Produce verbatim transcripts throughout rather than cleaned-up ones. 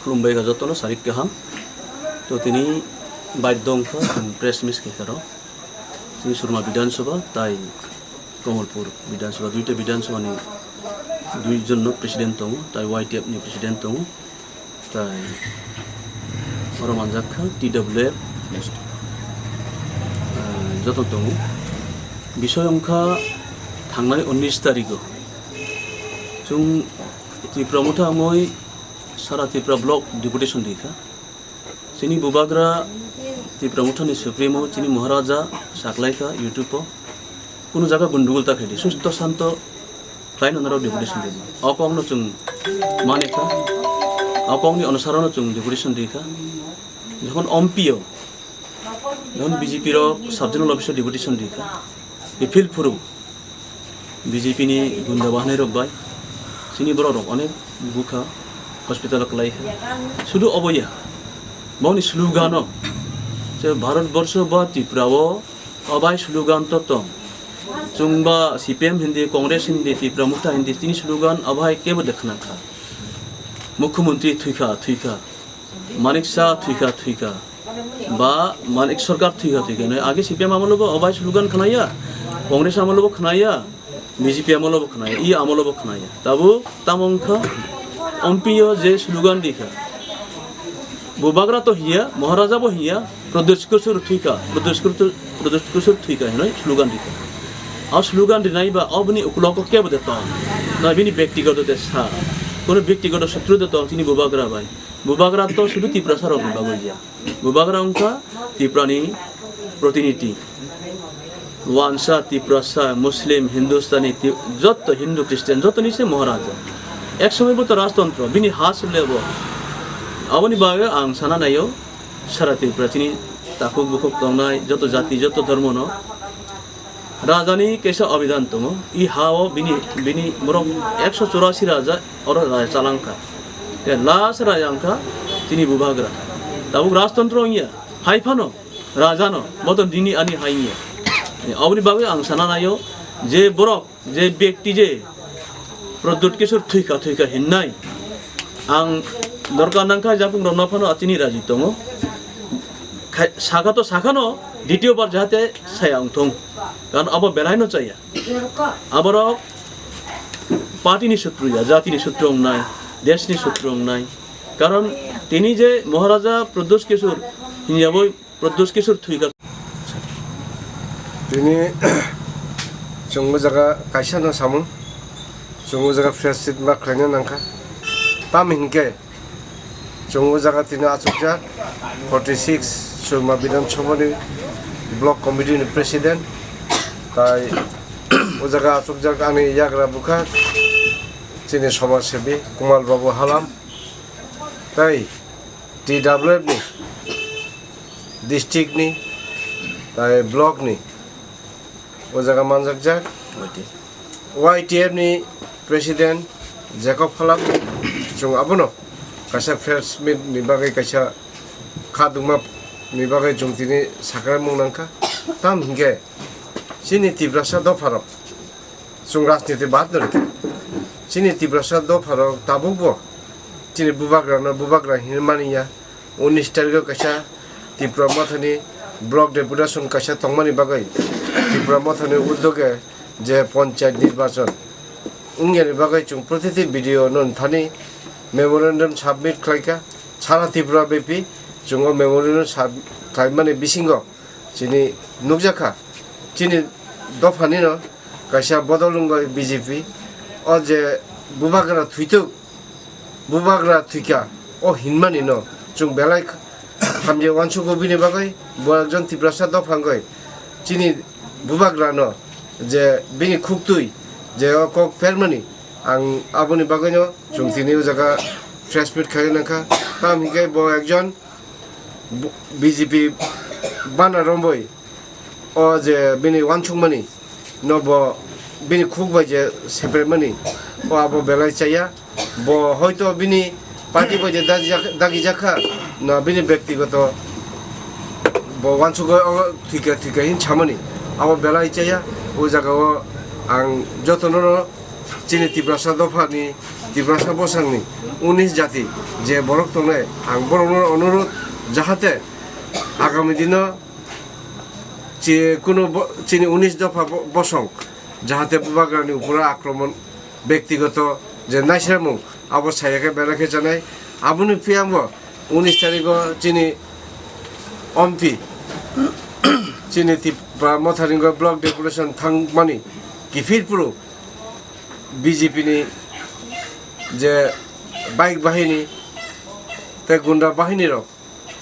Khulumbai kha jotono sarik kaham. To tini baidhyo wngkha chwng press meet khe kharo. Chini Surma Bidhan Sabha tai Kamalpur Bidhan Sabha, duita Bidhan Sabha ni dui jon no president tongo, tai Y T F ni president tongo, tai oro manjak kha T W F, ah, joto tongo. Bisoi wngkha thangnai unnish tarikh o chwng Tipra Motha wngwi Sara Tripura Block Deputation rikha. Chini Bubagra Tipra Mothani Supremo, chini Maharaja saklaikha YouTube o. Kunu jaga gundugul ta khaidi. Susto santo khlaino norok deputation ridi. O kokno chwng manikha. O kokni onusarano chwng deputation rikha. Jokhon ompio, jokhon B J P rok sub-zonal office o deputation rikha. Bifil phuru B J P ni gunda bahanai rok bai chini borok rok onek bukha hospital o kwlai kha. Sudu obo ya, boni slogan o je Bharat borsho ba Tripura o obai slogan to tong. Chwng ba C P M hindi, Congress hindi, Tipra Motha hindi, chini slogan obai kebo dekhna kha. Mukhyamantri thwikha, thwikha. Manik Saha thwikha, thwikha. Ba Manik Sarkar thwikha, thwikha. Nai age C P M amolo bo obai slogan khnaya, Congress amolo bo khnaya, B J P amolo bo khnaya, i amolo bo khnaya. Tabuk tamo wngkha, ompio je slogan rikha. Bubagra to hiya, Maharaja bo hiya, Pradyut Kishore thwikha, Pradyut Kishore, Pradyut Kishore thwikha hinwi slogan rikha. A slogan rinai ba oboni ukulogo kebo de tong. Na bini bektigoto de sa. Kono bektigoto sutru de tong chini Bubagra bai. Bubagra to sudu Tiprasa rokni bagwi ya. Bubagra wngkha Tiprani protiniti. Wansa, Tiprasa, Muslim, Hindustani, Ti-, jotto Hindu, Christian, jotoni se Maharaja. Ek somoi bo to rajtontro, bini ha sile bo. Aboni bagwi ang sana naio, sara Tripura chini takhuk bukhuk tongnai, joto jati, joto dhormono. Rajani kaisa abidhan tongo, i ha o bini, bini borok ekso churasi raja oro raja chalangkha. Te last raja wngkha chini Bubagra. Tabuk rajtontro wngya, hai phano rajano, boto nini ani hai wngya. Aboni bagwi ang sana naio je borok, je bekti je Pradyut Kishore thwikha, thwikha hinnai. Ang dorkar nangkha, jakung rokno phano achini raji tongo. Khai-, sakha to sakhano, ditiyo bar jahate saya wngthung. Karon abo belaino chaya. Aborok party ni sutru ya, jati ni sutru wngnai, desh ni sutru wngnai. Karon tini je Maharaja Pradyut Kishore hinyabo Pradyut Kishore thwikha. Tini chwng o jaga kaisa no samung, chwng o jaga press meet ma khlaina nangkha. Tamo hinkhe chwng o jaga tini achukjak forty six Surma Bidhan Sabha ni block committee ni president, tai o jaga achukjak ani yagra bwkha chini somaj sebi Kumal Babu Halam, tai T W F ni, district ni, tai block ni, o jaga manjakjak. Y T F ni president Jacob Phalap, chwng abono kaisa press meet ni bagwi, kaisa kha dungma ni bagwi chwng tini sakramung nangkha. Tam hinkhe chini Tiprasa dopharok, chwng rajniti baad no rikha. Chini Tiprasa dopharok tabukbo chini bubagrano bubagra hinwi mani ya. Unis tarikho kaisa Tipra Mothani block deputation kaisa tongmani bagwi, Tipra Mothani uddoge je panchayat nirbachon wngyani bagwi chwng protiti B D O no thani memorandum submit khlaikha. Sara Tripura bepi chwng o memorandum sub-, khlaimani bisingo chini nukjakha, chini dophanino kaisa bodol wngwi B J P, o je bubagra thwituk, bubagra thwikha, o hinmani no chwng belai hamjak uansukgo bini bagwi, bo ekjon Tiprasa dopha wngwi chini bubagra no je bini khuktwi je o kok phermani, ang aboni bagwi no chwng tini o jaga press meet khai nangkha. Tam hinkhe bo ekjon B J P bana romwi o je bini uansukmani no bo bini khuk bai je sepremani, o abo belai chaya. Bo hoito bini party bai je dagi jak-, dagi jakha, na bini bektigoto bo uansukgo o thwikha thwikha hin samani, abo belai chaya. O jaga o ang jotono no chini Tiprasa dopha ni, Tiprasa bosongni unis jati je borok tongnai, ang borokno onurot jahate agami dino chi-, kuno bo-, chini unis dopha bo-, bosong jahate bubagrani uporo akromon, bektigoto je naisramung abo saya khe belai khe chanai. Aboni phiyangbo unis tarigo chini ompi chini Tipra Motharingo block deputation thangmani kiphilphuru B J P ni je bike bahini tei gunda bahini rok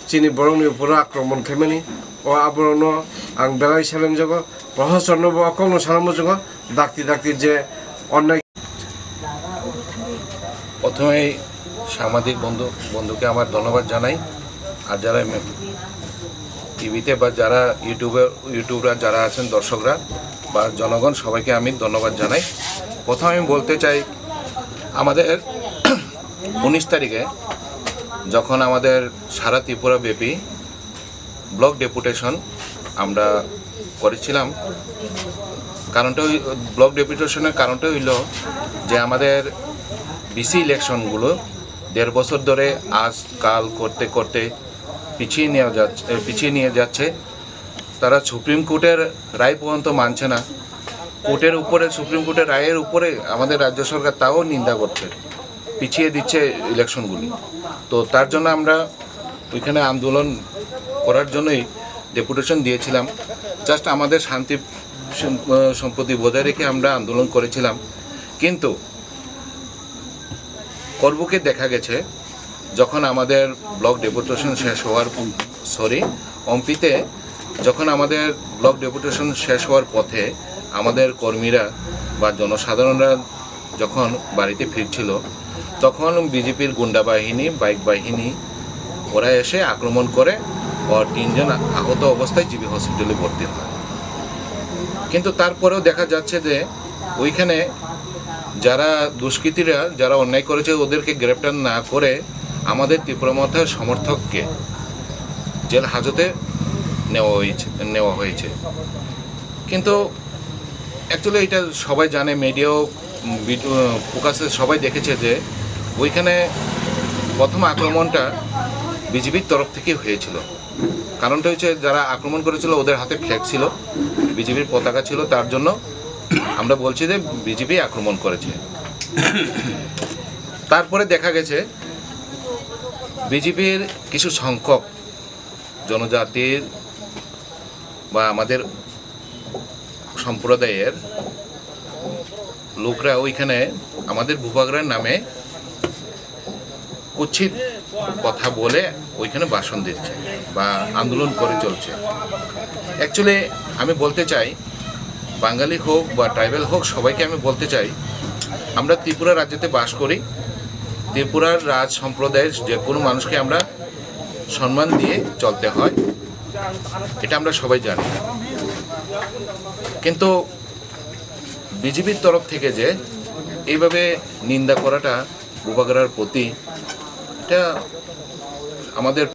chini borokni uporo akromon khaimani, o aborokno ang belai selenjogo. Prohasonno bo o kokno sana muchungo, dakti dakti je onnai. প্রথমেই সাংবাদিক বন্ধু বন্ধুকে আমার ধন্যবাদ জানাই। আর যারা টিভিতে বা যারা ইউটিউবে ইউটিউবরা যারা আছেন, দর্শকরা বা জনগণ, সবাইকে আমি ধন্যবাদ জানাই। প্রথমে আমি বলতে চাই, আমাদের উনিশ তারিখে যখন আমাদের সারা ত্রিপুরা ব্যাপী ব্লক ডেপুটেশন আমরা করেছিলাম, কারণটা ওই ব্লক ডেপুটেশনের কারণটা হইল যে আমাদের বিসি ইলেকশনগুলো দেড় বছর ধরে আজ কাল করতে করতে পিছিয়ে নেওয়া যাচ্ছে, পিছিয়ে নিয়ে যাচ্ছে। তারা সুপ্রিম কোর্টের রায় পর্যন্ত মানছে না। কোর্টের উপরে, সুপ্রিম কোর্টের রায়ের উপরে আমাদের রাজ্য সরকার তাও নিন্দা করছে, পিছিয়ে দিচ্ছে ইলেকশনগুলি। তো তার জন্য আমরা ওইখানে আন্দোলন করার জন্যই ডেপুটেশন দিয়েছিলাম। জাস্ট আমাদের শান্তি সম-, সম্প্রীতি বজায় রেখে আমরা আন্দোলন করেছিলাম। কিন্তু করবুকে দেখা গেছে, যখন আমাদের ব্লক ডেপুটেশন শেষ হওয়ার, সরি, অম্পিতে যখন আমাদের ব্লক ডেপুটেশন শেষ হওয়ার পথে আমাদের কর্মীরা বা জনসাধারণরা যখন বাড়িতে ফিরছিল, তখন বিজেপির গুন্ডা বাহিনী, বাইক বাহিনী, ওরা এসে আক্রমণ করে ও তিনজন আহত অবস্থায় জিবি হসপিটালে ভর্তি হয়। কিন্তু তারপরেও দেখা যাচ্ছে যে ওইখানে যারা দুষ্কৃতীরা, যারা অন্যায় করেছে, ওদেরকে গ্রেপ্তার না করে আমাদের ত্রিপুরা মথার সমর্থককে জেল হাজতে নেওয়া হয়েছে, নেওয়া হয়েছে। কিন্তু অ্যাকচুয়ালি এটা সবাই জানে, মিডিয়াও, উম, ভিডিও, ফোকাসে সবাই দেখেছে যে ওইখানে প্রথম আক্রমণটা বিজেপির তরফ থেকেই হয়েছিল। কারণটা হচ্ছে, যারা আক্রমণ করেছিল, ওদের হাতে ফ্ল্যাগ ছিল, বিজেপির পতাকা ছিল, তার জন্য আমরা বলছি যে বিজেপি আক্রমণ করেছে। তারপরে দেখা গেছে বিজেপির কিছু সংখ্যক জনজাতির বা আমাদের সম্প্রদায়ের লোকরা ওইখানে আমাদের ভূভাগরার নামে কুৎসিত কথা বলে ওইখানে ভাষণ দিচ্ছে বা আন্দোলন করে চলছে। অ্যাকচুয়ালি আমি বলতে চাই, বাঙালি হোক বা ট্রাইবাল হোক, সবাইকে আমি বলতে চাই, আমরা ত্রিপুরা রাজ্যেতে বাস করি। ত্রিপুরার রাজ সম্প্রদায়ের যে কোনো মানুষকে আমরা সম্মান দিয়ে চলতে হয়, এটা আমরা সবাই জানি। কিন্তু বিজেপির তরফ থেকে যে এইভাবে নিন্দা করাটা বুবাগ্রার প্রতি, এটা আমাদের